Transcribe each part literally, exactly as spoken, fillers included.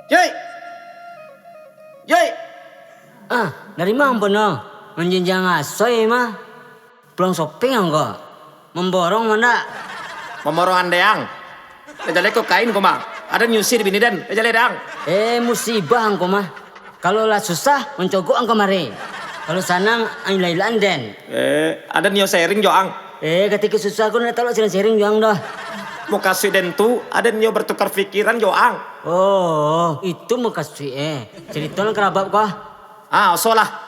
Joi! Joi! Ah, dari ma ang Pono? Manjinjiang aso mah. Pulang shopping ang ko. Mamborong mah ndak? Mamborong andeh ang. Lah jaleh ko kain ko mah. Aden nyusi di bini den. Lah jaleh dang. Eh, musibah ang ko mah. Kalau lah susah, mancogok ang kamari. Kalau sanang, ang ilah-ilah den. Eh, aden nio sharing jo ang. Eh, katiko susah ko ndak talok sharing-sharing jo ang doh. Mukasuik den tu, aden nio bertukar pikiran jo ang. Oh, itu mukasuik eh. Carito nan karabab ko. Ah, oso lah.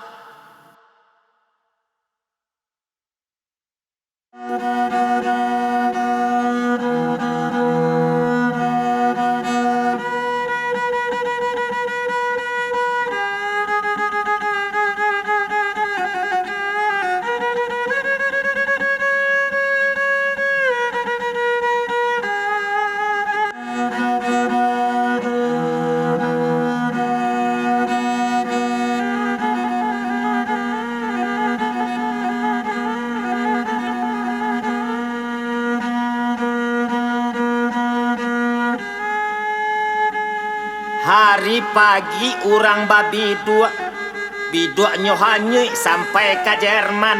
Hari pagi urang babiduak. Biduaknyo hanyuik sampai ka Jerman.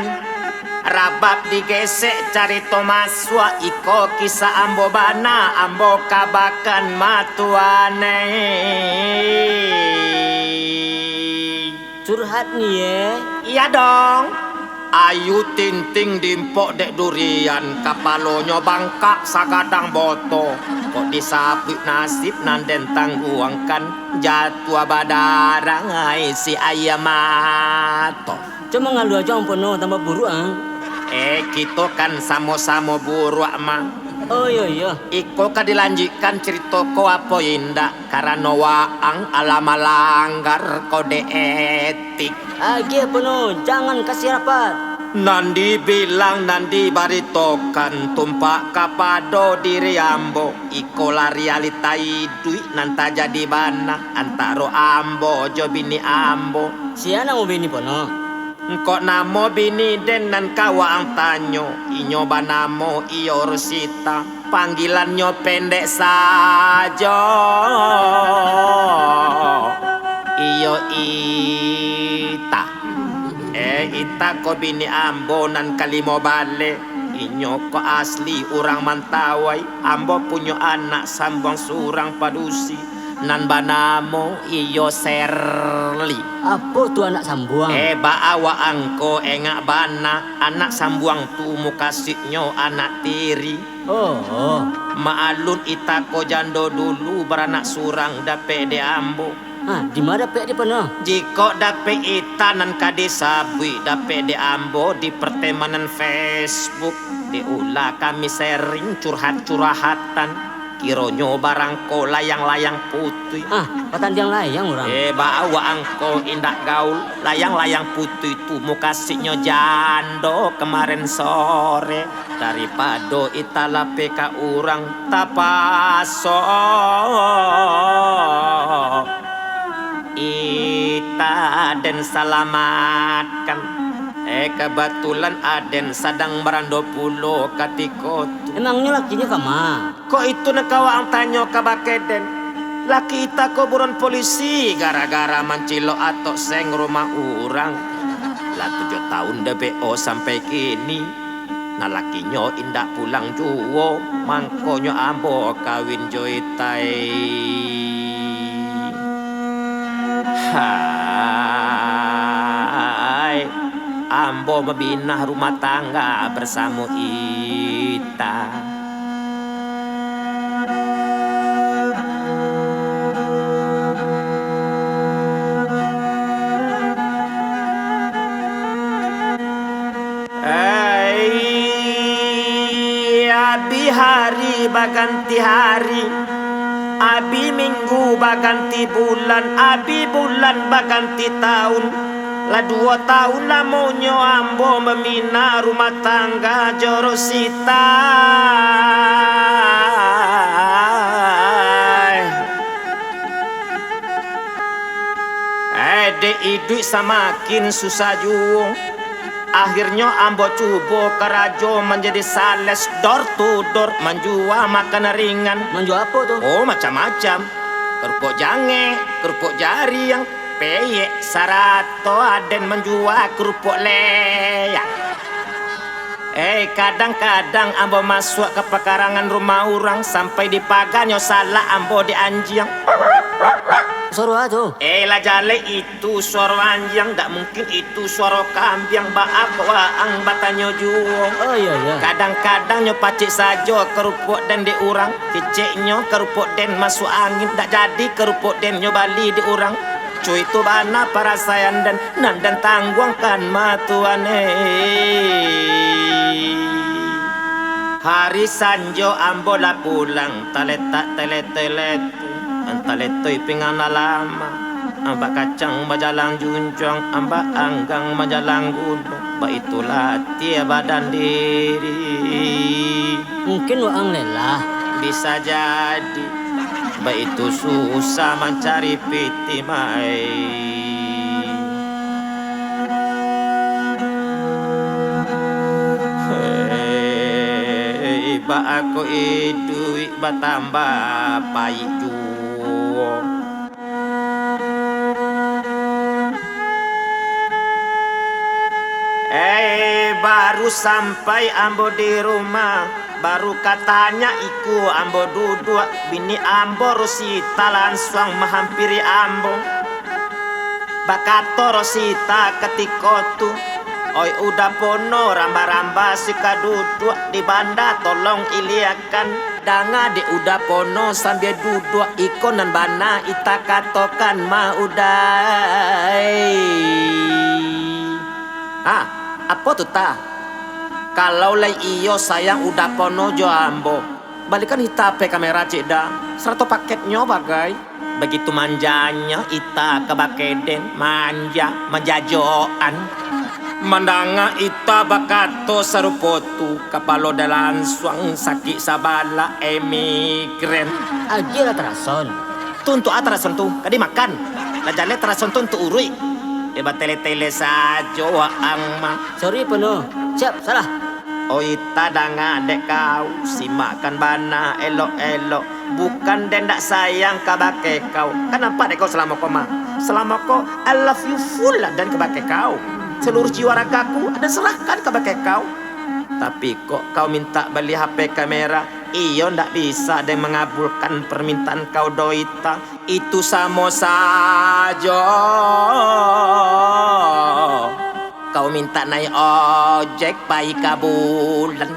Rabab digesek carito masuak, iko kisah ambo bana, ambo kabakan matuanai. Curhat ni, eh? Iya dong. Ayu tinting diimpok dek durian, kapalonyo bangkak sagadang boto. Kok disabuik nasib nan den tangguangkan, jatuah badarah isi aia mato. Cuma ngaluah jo ang Pono tambah buruak ang. Eh, kito kan samo-samo buruak mah. Oh, iyo, iyo. Iko ka dilanjuikkan carito ko apo indak? Karano waang alah malanggar kode etik. Agiah Pono, jangan kasih rapat. Nan dibilang, nan dibaritokan, tumpak kapado diri ambo. Iko lah realita iduik nan tajadi bana antaro ambo jo bini ambo. Sia namo bini Pono? Engkok namo bini den nan ka waang tanyo, inyo banamo Iyo Rusita. Panggilannyo pendek sajo, iyo Ita. Eh, Ita ko bini ambo nan kalimo baleh. Inyo ko asli urang Mantawai. Ambo punyo anak sambuang surang padusi, nan banamo iyo Serli. Apo tu anak sambuang? Eh, baa waang ko engak bana, anak sambuang tu mukasuiknyo anak tiri. Oh, oh. Maalun Ita ko jando dulu, baranak surang dapek dek ambo. Ha, di ma dapek di Pono? Jikok dapek Ita nan ka disabuik dapek dek ambo di pertemanan Facebook, di ulah kami sharing curhat-curahatan, kironyo barang ko layang-layang putuih. Ah, batandiang layang urang. Eh, baa waang ko indak gaul, layang-layang putuih tu mukasuiknyo jando kamaren sore. Daripado Ita lapeh ka urang, tapaso Ita den salamatkan. Eh, kabatulan aden sadang barando pulo katiko tu. Emangnyo lakinyo ka ma? Kok itu nan ka waang tanyo kabake den? Laki Ita ko buron polisi gara-gara mancilok atok seng rumah urang. Lah tujuah taun dek B O sampai kini. Nan lakinyo indak pulang juo, mangkonyo ambo kawin jo Ita. Hai, ambo mabinah rumah tangga basamo Ita. Ai, abi hari baganti hari, abi minggu baganti bulan, abi bulan baganti taun. Lah duo taun lamonyo ambo bamina rumah tangga jo Rosita. Eh, dek iduik samakin susah juo. Akhirnyo ambo cubo karajo manjadi sales door to door, manjua makanan ringan. Manjua apo tu? Oh, macam-macam. Kerupuk jangek, kerupuk jariang, peyek sarato aden manjua kerupuk leak. Eh, kadang-kadang ambo masuak ka pakarangan rumah urang, sampai dipaganyo salak ambo dek anjiang. Suaro a tu? Eh, lah jaleh itu suaro anjiang, dak mungkin itu suaro kambiang, baa kok waang batanyo juo. Oh, iyo, iyo. Kadang-kadang nyo pacik sajo karupuak den dek urang, keceknyo karupuak den masuak angin, dak jadi karupuak den nyo bali dek urang. Cuy, itu bana parasaian den, nan den tangguangkan ma Tuan, eh. Hari sanjo ambo lah pulang, taletak tele-tele tu, antah letoi pinggan lah lama, ambak kacang bajalang junjuang, ambak anggang bajalang gunung, baitulah atia badan diri. Mungkin waang lelah. Bisa jadi, baitu susah mancari piti mai. Hei, baa kok iduik batambah paik juo. Hei, baru sampai ambo di rumah, baru katanyo iko ambo duduak, bini ambo Rosita lansuang mahampiri ambo. Bakato Rosita katiko tu, "Oi Uda Pono, ramba-ramba sika duduak di banda, tolong iliakan." Danga dek Uda Pono sambia duduak, iko nan bana Ita katokan ma Uda, eh. Ha, apo tu, Ta? Kalau lai iyo sayang Uda Pono jo ambo, balikan Ita H P kamera ciek Da, sarato paketnyo bagai. Bagitu manjanyo Ita kabake den, manja, manjajoan. Mandanga Ita bakato sarupo tu, kapalo den lansuang sakik sabalak, eh, migren. Agiah lah tarason. Tu untuak a tarason tu, ka dimakan. Lah jaleh tarason tu untuak uruik. Dek batele-tele sajo waang mah. Sorry, Pono. Siap, salah. Oi, tadanga dek kau, simakkan bana elok-elok. Bukan den dak sayang kabake kau. Kan nampak dek kau salamo ko mah. Salamo ko, I love you full lah den kabake kau. Seluruh jiwa ragaku den serahkan kabake kau. Tapi kok kau mintak bali H P kamera, iyo ndak bisa den mangabulkan parmintaan kau doh, Ita. Itu samo sajo kau mintak naiak ojek pai ka bulan.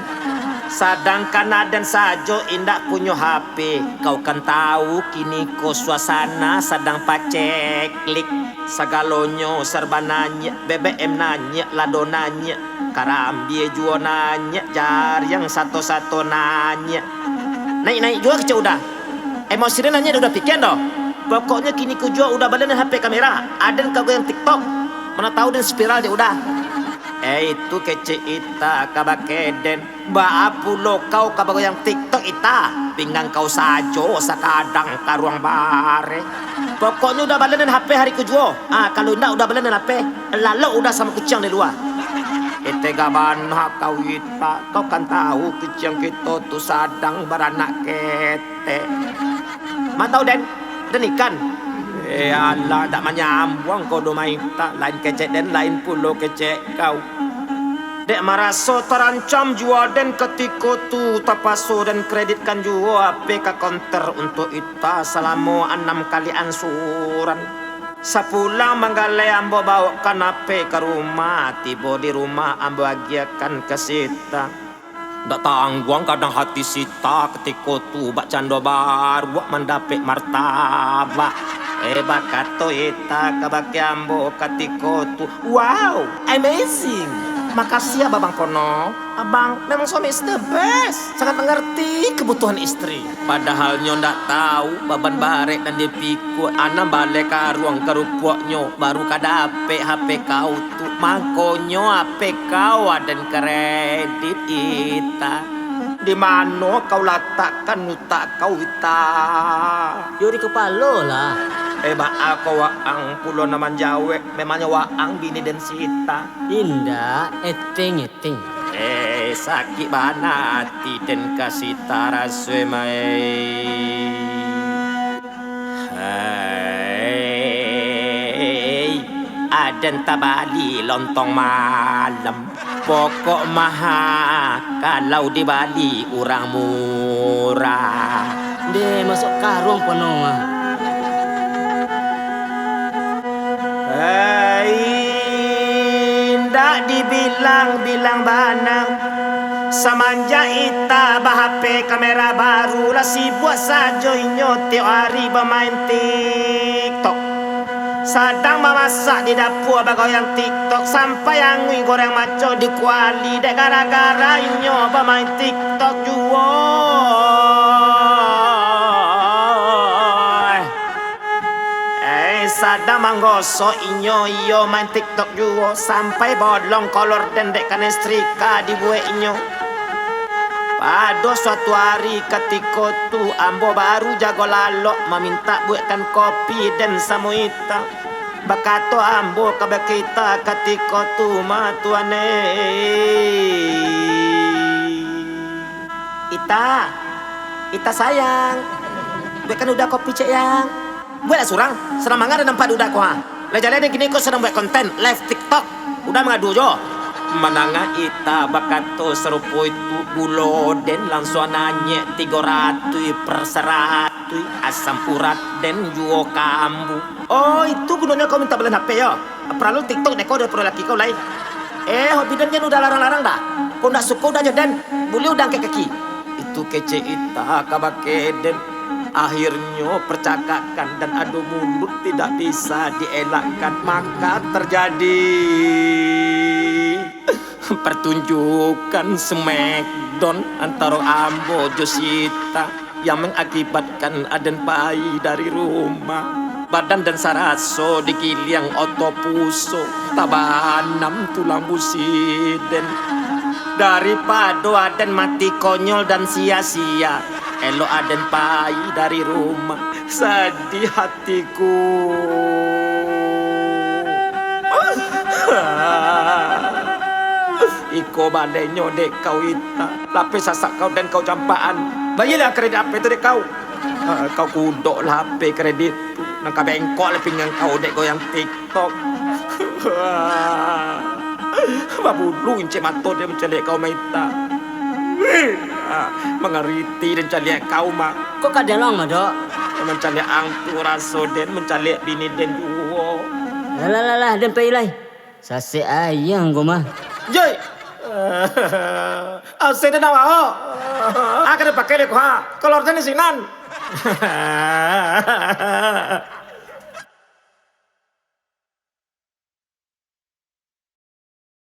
Sadangkan aden sajo indak punyo H P, kau kan tau kini ko suasana sadang paceklik. Sagalonyo sarba naiak, B B M naiak, lado naiak, karambia juo naiak, jariang sato-sato naiak. Naiak-naiak juo kecek Uda. Emosi den naiak dek Uda pikian doh. Pokoknyo kini ko juo Uda balian H P kamera, aden ka goyang TikTok. Mano tau den spiral dek Uda. Eh, itu kecek Ita kabake den. Baa pulo kau ka bagoyang TikTok, Ita? Pinggan kau sajo sakadang karuang bareh. Pokoknyo Uda balian den H P hari ko juo. Ah, kalau indak Uda balian den H P, lalok Uda samo kuciang di lua. Eh, tega bana kau, Ita. Kau kan tau kuciang kito tu sadang baranak ketek. Ma tau den, den ikan. Eh, alah, dak manyambuang kau doh, Ita. Lain kecek den, lain pulo kecek kau. Dek maraso tarancam juo den katiko tu, tapaso den kreditkan juo H P ka konter untuak Ita salamo anam kali ansuran. Sapulang manggaleh ambo baokan H P ka rumah, tibo di rumah ambo agiahkan ka si Ita. Ndak tangguang kadang hati si Ita katiko tu bak cando baruak mandapek martabak. Eh, bakato Ita kabake ambo katiko tu, "Wow, amazing! Makasih, Abang Pono. Abang memang suami is the best. Sangat mengerti kebutuhan istri." Padahal nyo ndak tau baban barek nan dipikua. Anam baleh karuang karupuaknyo, baru ka dapek H P kau tu. Mangkonyo H P kau aden kredit, Ita. Di mano kau latakkan utak kau, Ita? Yo, di kapalo lah. Eh, baa kok waang pulo nan manjawek? Memangnyo waang bini den si Ita? Indak, eting-eting. Eh, sakik bana ati den ka si Ita raso, mai. Den tabali lontong malam. Pokok maha kalau dibali urang murah. Ndeh, masuak karuang pono mah. Hei, indak dibilang-bilang bana. Samanjak Ita ba-H P kamera baru, lah sibuak sajo inyo tiok ari bamain TikTok. Sadang mamasak di dapua bagoyang TikTok, sampai anguih goreng maco di kuali, dek gara-gara inyo bamain TikTok juo. Eh, sadang manggosok inyo iyo main TikTok juo, sampai bolong kolor den dek kanai setrika dibuek inyo. Pado suatu ari katiko tu, ambo baru jago lalok mamintak buekkan kopi den samo Ita. Bakato ambo kabake Ita katiko tu, ma tuan eh. Ita, Ita sayang, buekkan Uda kopi cek yang. Bueklah surang, sadang manga den nampak di Uda ko ha. Lah jaleh den kini ko sadang buek konten live TikTok. Uda mangadu jo. Mandanga Ita bakato sarupo itu, gulo den langsuang nanyek tigo ratuih per saratuih, asam urat den juo kambuh. Oh, itu gunonyo kau mintak balian H P yo? Paralu TikTok dek kau, dek laki kau lai. Eh, hobi den jan Uda larang-larang dah. Kau ndak suko Uda jo den, buliah Uda angkek kaki. Itu kecek Ita kabake den. Akhirnyo percakapan dan adu mulut tidak bisa dielakkan, maka terjadi pertunjukan smackdown antaro ambo jo si Ita, yang mengakibatkan aden pai dari rumah. Badan den saraso digiliang oto puso, tabanam tulang busi den. Daripado aden mati konyol dan sia-sia, elok aden pai dari rumah. Sadiah atiku. Iko balenyo dek kau, Ita. Lapeh sasak kau dan kau campakan. Bayialah kredit H P tu dek kau. Ah, kau kudoklah H P kredit tu. Nan ka bengkok lah pinggang kau dek goyang TikTok. Babulu incek mato den mancaliak kau, ma Ita. Ah, mangariti den caliak kau, ma. Kok ka dalam mah, Dok? Mancaliak ang tu raso den mancaliak bini den juo. Lah, lah, lah, lah, den pai lai. Sasek ayang ko mah. Joi! Ase den awak, oh. Ah, ka dipakai dek ko, ha. Kolor den di sinan.